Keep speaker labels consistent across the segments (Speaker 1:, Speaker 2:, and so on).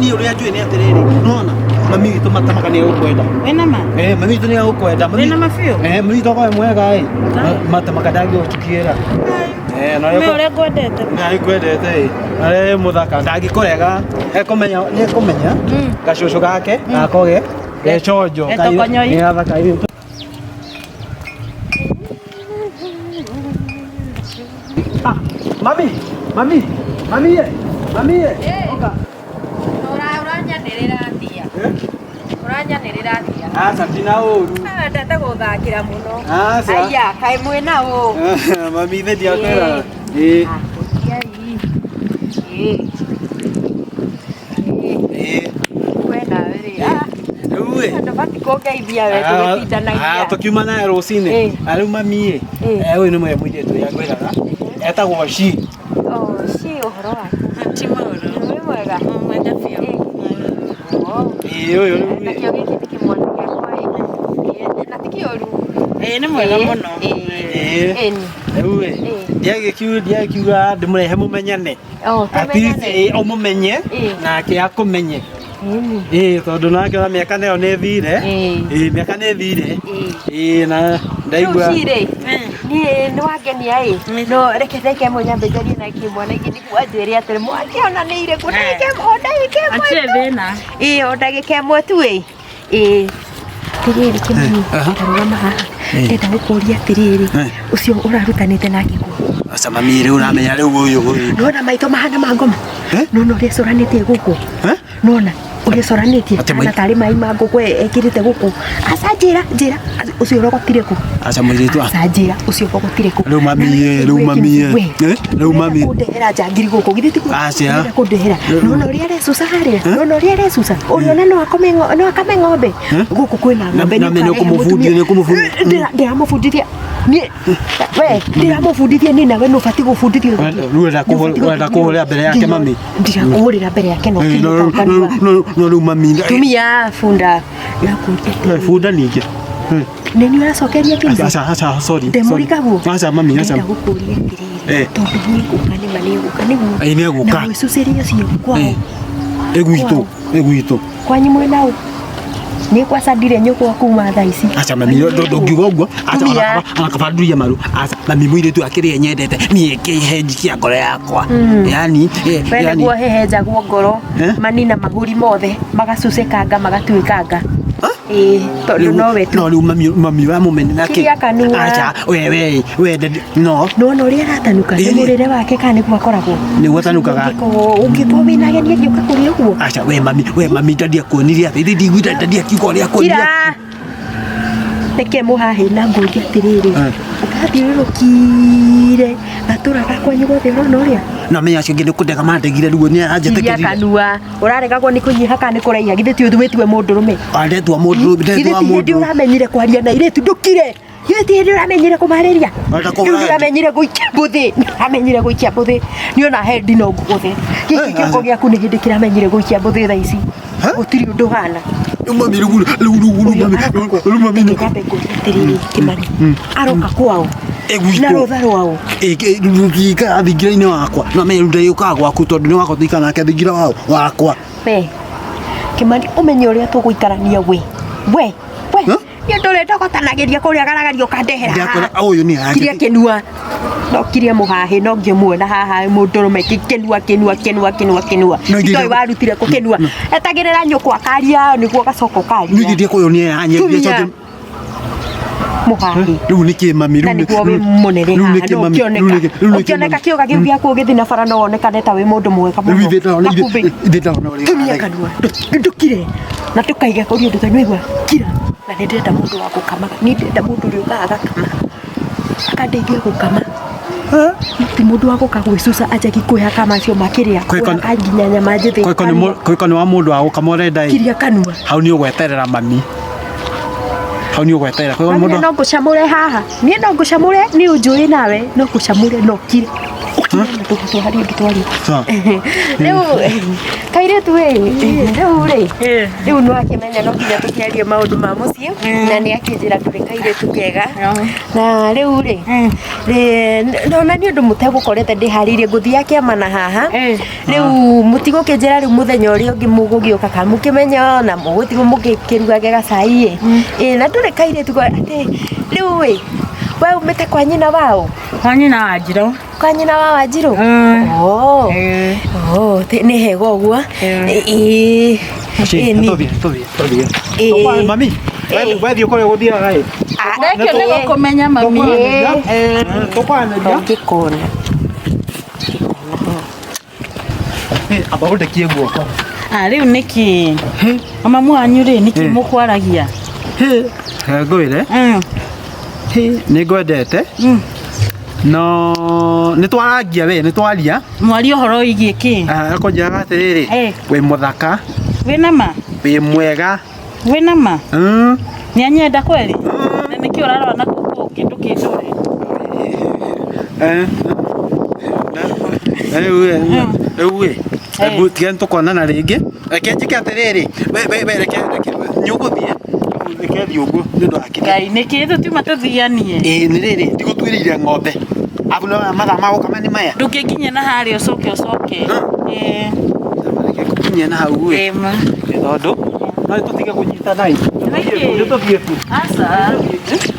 Speaker 1: Niĩ ũrĩa njũĩ nĩ atĩrĩrĩ, nona mami witũ matamaga nĩ egũkwenda.
Speaker 2: Wĩna ma?
Speaker 1: Eh, mami witũ nĩ egũkwenda. Mami-
Speaker 2: Wĩna ma biũ?
Speaker 1: Eh, mami witũ akorwo e mwega ĩ. Matamaga ndangĩgũcukiĩra. Eh, na
Speaker 2: Nĩ
Speaker 1: ũrĩa
Speaker 2: ũrĩa ngwendete.
Speaker 1: na ngwendete ĩ. Na ũrĩa wĩ mũthaka ndangĩkũrega. Ekũmenya nĩ ekũmenya gacũcũ gake gakoge geconjo.
Speaker 2: Getokonyoi.
Speaker 1: Nĩ gathaka ĩ. Ah, mami, mami, mami ye, mami ye. Oka.
Speaker 3: Ũranyanĩrĩra atĩa?
Speaker 1: Eh?
Speaker 3: Ũranyanĩrĩra atĩa?
Speaker 1: Aca ndina ũru.
Speaker 3: Wendete gũthakĩra mũno.
Speaker 1: Aca.
Speaker 3: Aya, kaĩ mwĩna ũ?
Speaker 1: Mami ithe ndiakwĩra. Ĩ.
Speaker 3: Ĩ.
Speaker 1: Ĩ.
Speaker 3: We nawe rĩ. Ah,
Speaker 1: Rĩu ĩ.
Speaker 3: andũ matikũngeithia we
Speaker 1: Ah,
Speaker 3: tũgĩtindanagia.
Speaker 1: tũkiuma naye rũcinĩ.
Speaker 3: Ĩ.
Speaker 1: Ah, rĩu mami ĩ.
Speaker 3: Ĩ.
Speaker 1: Eh, ũyũ nĩ mũrĩa mũirĩtu ũrĩa ngwĩraga. Etagwo Shi.
Speaker 3: Oh, ci ũhoro waku.
Speaker 2: Ti maũru.
Speaker 3: Wĩ mwega?
Speaker 2: Mwega biũ.
Speaker 3: Ĩ. Oh.
Speaker 1: Ĩ, ũyũ rĩu ĩ.
Speaker 3: Nakĩo gĩkĩ nĩ kĩmwana gĩakwa ĩ. Ĩ, Na ti kĩũru.
Speaker 2: Ĩĩ nĩ mwega mũno.
Speaker 3: Ĩ.
Speaker 1: Ĩ.
Speaker 3: Ĩni.
Speaker 1: Rĩu ĩ.
Speaker 3: Ĩ.
Speaker 1: Ndiagĩkiuga ndĩmũrehe mũmenyane.
Speaker 3: Oh,
Speaker 1: At least,
Speaker 3: tũmenyane.
Speaker 1: ĩ, ũmũmenye
Speaker 3: Ĩ.
Speaker 1: nake akũmenye.
Speaker 3: Ĩni.
Speaker 1: Ĩ, tondũ nake ona mĩaka nayo nĩ ĩthire.
Speaker 3: Ĩ.
Speaker 1: Ĩ, mĩaka nĩ ĩthire.
Speaker 3: Ĩ.
Speaker 1: Ĩ, na ndaigua.
Speaker 3: Rĩu cirĩ niĩ nĩ wangenia ĩ no reke ndagĩka ĩmwe nyambe njarie na kĩmwana ingĩ nĩguo anjĩre atĩrĩ mwakĩona nĩ irĩkũ ndagĩka ĩmwe o ndagĩka ĩmwe
Speaker 2: Hatirĩ
Speaker 3: tu.
Speaker 2: thĩna.
Speaker 3: Ĩ o ndagĩka ĩmwe tu ĩ ĩ atĩrĩrĩ kĩmani
Speaker 1: Aha.
Speaker 3: tarũgama haha
Speaker 1: Ĩ.
Speaker 3: ndenda gũkũria atĩrĩrĩ
Speaker 1: Eh.
Speaker 3: ũcio ũrarutanĩte nake kũ
Speaker 1: Aca mami rĩu ũramenya rĩu ũyũ ũyũ.
Speaker 3: nona maitho mahana ma ngoma
Speaker 1: Eh?
Speaker 3: nona ũrĩa coranĩtie gũkũ
Speaker 1: Eh?
Speaker 3: nona ũrĩa coranĩtie
Speaker 1: Atĩ
Speaker 3: hana tarĩ mai ma ngũkũ ekĩrĩte gũkũ aca njĩra njĩra ũcio ũrogotire kũ
Speaker 1: Aca mũirĩtu
Speaker 3: aca njĩra ũcio ũrogotire kũ
Speaker 1: Rĩu mami ĩ, rĩu mami ĩ. Eh, rĩu mami.
Speaker 3: kũndehera njangiri gũkũ githĩ tiguo
Speaker 1: Aca.
Speaker 3: Ũrenda kũndehera nona ũrĩa arecuca harĩa nona ũrĩa arecuca ũrĩa ona no akome no akame ng'ombe gũkũ kwĩna ng'ombe
Speaker 1: na
Speaker 3: nĩ
Speaker 1: nĩ
Speaker 3: ũkarehe
Speaker 1: ũkũmũbundithia,
Speaker 3: mũtumia.
Speaker 1: nĩ ũkũmũbundithia.
Speaker 3: Ndĩramũbundithia niĩ we ndĩramũbundithia niĩ nawe nĩ ũbatiĩ gũbundithio
Speaker 1: Rĩu ũrenda kũhũrĩra mbere yake mami?
Speaker 3: Ndirakũhũrĩra mbere yake no
Speaker 1: Eh,
Speaker 3: kinya
Speaker 1: no
Speaker 3: kanua.
Speaker 1: no rĩu mami.
Speaker 3: Tumia bunda ndĩrakũria
Speaker 1: Eh, Bunda ningĩ. Eh,
Speaker 3: nĩ niĩ ũracokeria kĩmbi
Speaker 1: Aca aca sorry.
Speaker 3: ndemũrikagwo
Speaker 1: Aca mami aca.
Speaker 3: ndĩrenda gũkũria atĩrĩrĩ
Speaker 1: Eh.
Speaker 3: tondũ nĩegũka nĩma nĩegũka nĩguo
Speaker 1: Ĩ, nĩegũka.
Speaker 3: na mwĩcucĩrie ũcio kwao
Speaker 1: Eh. Ĩgwitũ, ĩgwitũ.
Speaker 3: kwanyu mwĩna ũ nĩ gwacandire nyũkwa kuma thaa ici
Speaker 1: Aca mami ndũngiuga ũguo. Aca
Speaker 3: Tumia.
Speaker 1: ona kaba ndurie maru. Aca mami mũirĩtu akĩrĩa nyendete niĩ kĩhenji kĩa ngoro yakwa. Yani eh,
Speaker 3: we
Speaker 1: yani
Speaker 3: nĩguo hehenjagwo ngoro
Speaker 1: Eh?
Speaker 3: manina mahuri mothe magacucĩkanga magatuĩkanga ĩĩ tondũ nowe tu
Speaker 1: no rĩu mami mami wamũmene nake.
Speaker 3: Kiria kanua.
Speaker 1: Aca we we we no
Speaker 3: nona ũrĩa aratanuka nĩ
Speaker 1: Ĩĩ.
Speaker 3: mũrĩre wake kana nĩguo akoragwo
Speaker 1: nĩguo atanukaga.
Speaker 3: Ũngĩkorwo wĩna ageni angĩ ũka kũrĩa ũguo
Speaker 1: Aca we mami we mami ndadi akuonirie atĩ ithe ndiguire ndadi akiuga ũrĩa akuonirie.
Speaker 3: kira reke mũhahe na ngũria atĩrĩrĩ
Speaker 1: Eh.
Speaker 3: ũgathiũrũrũkire gatũra gakwanyu gothe ũrona ũrĩa
Speaker 1: Na menya acio angĩ nĩ kũndega mandegire rĩu nĩ
Speaker 3: kiria
Speaker 1: anjĩtĩkĩrire.
Speaker 3: kanua ũraregagwo nĩ kũnyiha kana nĩ kũraiha githĩ ti wĩtue mũndũrũme
Speaker 1: Andetua mũndũ
Speaker 3: githĩ
Speaker 1: ndetua
Speaker 3: ti hĩndĩ
Speaker 1: mũndũ.
Speaker 3: ũramenyire kwaria na airĩtu ndũkire githĩ ti hĩndĩ ũramenyire kũmarĩria
Speaker 1: Ũrenda
Speaker 3: rĩu
Speaker 1: kũhũra
Speaker 3: nĩ ũramenyire gũikia mbũthĩ nĩ ũramenyire gũikia mbũthĩ nĩ ona he ndino ngũgũthe gĩkĩ
Speaker 1: Eh,
Speaker 3: kĩongo
Speaker 1: aca.
Speaker 3: gĩaku nĩ hĩndĩ kĩramenyire gũikia mbũthĩ thaa ici
Speaker 1: Eh?
Speaker 3: gũtirĩ ũndũ ũhana
Speaker 1: Rĩu mami rĩu rĩu rĩu rĩu mami rĩu mami
Speaker 3: Reke nyambe ngũrie atĩrĩrĩ Kĩmani aroka kwao
Speaker 1: Ĩ,
Speaker 3: na
Speaker 1: gwitũ.
Speaker 3: rũtha rwao
Speaker 1: Ikara thingira-inĩ wakwa no menya rĩu ndĩũkaga gwaku tondũ nĩ wakwa tũikara nake thingira wao wakwa
Speaker 3: we Kĩmani ũmenye ũrĩa tũgũikarania we we we
Speaker 1: Huh?
Speaker 3: nĩ ũndũ ũrĩa ndogotanagĩria kũrĩa garagaria ũkandehera
Speaker 1: Ndĩrakwĩra,
Speaker 3: haha.
Speaker 1: ũyũ nĩ
Speaker 3: kiria kĩnua no kiria mũhahĩ no ngĩmuona haha mũndũrũme kĩnua kĩnua kĩnua kĩnua kĩnua
Speaker 1: No, ingĩ-
Speaker 3: itoĩ warutire kũ kĩnua etagĩrĩra nyũkwa akaria nĩguo gacoka ũkaria
Speaker 1: nĩ ingĩ ũyũ nĩ aranyendia
Speaker 3: Tumia. Mũhahĩ
Speaker 1: rĩu nĩ kĩ mami
Speaker 3: na
Speaker 1: rĩu
Speaker 3: nĩguo wĩ mũnene
Speaker 1: rĩu
Speaker 3: haha
Speaker 1: nĩ kĩ
Speaker 3: no
Speaker 1: mami rĩu
Speaker 3: ũkĩoneka
Speaker 1: nĩ kĩ- rĩu nĩ kĩ
Speaker 3: ũkĩoneka
Speaker 1: mami?
Speaker 3: kĩũga kĩu gĩaku ũgĩthiĩ na bara no wonekane ta wĩ mũndũ mwega
Speaker 1: Rĩu
Speaker 3: mũno
Speaker 1: ithe ndona
Speaker 3: Gakumbĩ.
Speaker 1: ithe ndona ũrĩa
Speaker 3: tumia kanua ndũkire na ndũkaige kũria ũndũ tondũ kira na nĩ ndĩrenda mũndũ wa gũkamaga nĩ ndĩrenda mũndũ ũrĩa ũkaga agakama akandeithia gũkama ti mũndũ wa gũka gwĩcuca anjagi kwĩhaka macio makĩrĩa
Speaker 1: Kwĩka-
Speaker 3: kwĩhaka nginya nyama njĩthĩ kanua.
Speaker 1: Koiko nĩ wa mũndũ wa gũkama ũrenda ĩ
Speaker 3: kiria kanua
Speaker 1: hau nĩ ũgweterera mami hau nĩ ũgweterera koiko nĩ
Speaker 3: niĩ
Speaker 1: mũndũ
Speaker 3: no ngũcamũre haha niĩ no ngũcamũre nĩ ũnjũĩ nawe no ngũcamũre no kire Kira na tũharie ũndũ twaria.
Speaker 1: Sawa.
Speaker 3: Rĩu kairĩtu ĩ, rĩu rĩ, rĩu nĩ wakĩmenya no nginya tũkĩarie maũndũ ma mũciĩ, na nĩ akĩnjĩra ndũrĩ kairĩtu kega, na rĩu rĩ, nona nĩ ũndũ mũtegũkorete ndĩharĩirie ngũthiĩ kĩama na haha. Rĩu mũtigũkĩnjĩra rĩu mũthenya ũrĩa ũngĩ mũgũgĩũka kana mũkĩmenye ona mũgũtigwo mũgĩkĩrugage gacai ĩ. Ĩ, na ndũrĩ kairĩtu atĩ rĩu ĩ, we umĩte kwa nyina wao?
Speaker 2: Kwa nyina wa Njirũ.
Speaker 3: Kwa nyina wa Wanjirũ? Oh. Oh, nĩ hega ũguo. Ĩ,
Speaker 1: Aci,
Speaker 3: ĩ,
Speaker 1: tũthiĩ tũthiĩ tũthiĩ.
Speaker 3: Ĩ.
Speaker 1: Mami, wethiĩ kũrĩa gũthiaga ĩ.
Speaker 2: Thengio nĩ gũkũmenya mami.
Speaker 1: Tũkwanĩria.
Speaker 3: Ũngĩkona.
Speaker 1: Amba ũndekie guoko.
Speaker 2: Ah, rĩu nĩkĩ? Mamamu wanyu rĩ, nĩkĩ mũkwaragia?
Speaker 1: Ngwĩre, nĩ ngwendete. No nĩ twarangia we, nĩ twaria.
Speaker 2: Mwaria ũhoro wĩgiĩ kĩ?
Speaker 1: Akũnjĩraga atĩrĩrĩ, wĩ mũthaka,
Speaker 2: Wĩna ma?
Speaker 1: wĩ mwega.
Speaker 2: Wĩna ma? Nĩ anyenda kweli? Na nĩkĩ ũrarora na kũu kũngĩ ndũkĩndore?
Speaker 1: Rĩu rĩu ĩ, tiga nĩ tũkonana rĩngĩ. Reke njĩke atĩrĩrĩ, we we reke reke nĩ ũgũthiĩ. Reke thiĩ ũguo nĩ ũndũ wa kĩrĩa.
Speaker 2: Ngai nĩkĩ tũtiuma tũthianie?
Speaker 1: Ĩĩ nĩ rĩrĩ, ndigũtuĩrĩire ng'ombe. Abu no mathaa ma gũkama nĩ maya.
Speaker 2: Ndũngĩnginyia na harĩa ũcoke ũcoke. Ĩĩ.
Speaker 1: Reke ngũkinyie na hau ĩ.
Speaker 2: Ĩĩ ma.
Speaker 1: Tondũ no tũtige kũnyitana ĩ.
Speaker 2: Nĩkĩ?
Speaker 1: Nĩ tũthiĩ tu.
Speaker 2: Aca.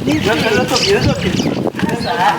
Speaker 1: Nĩ tũthiĩ, nĩ tũthiĩ.
Speaker 2: Aca.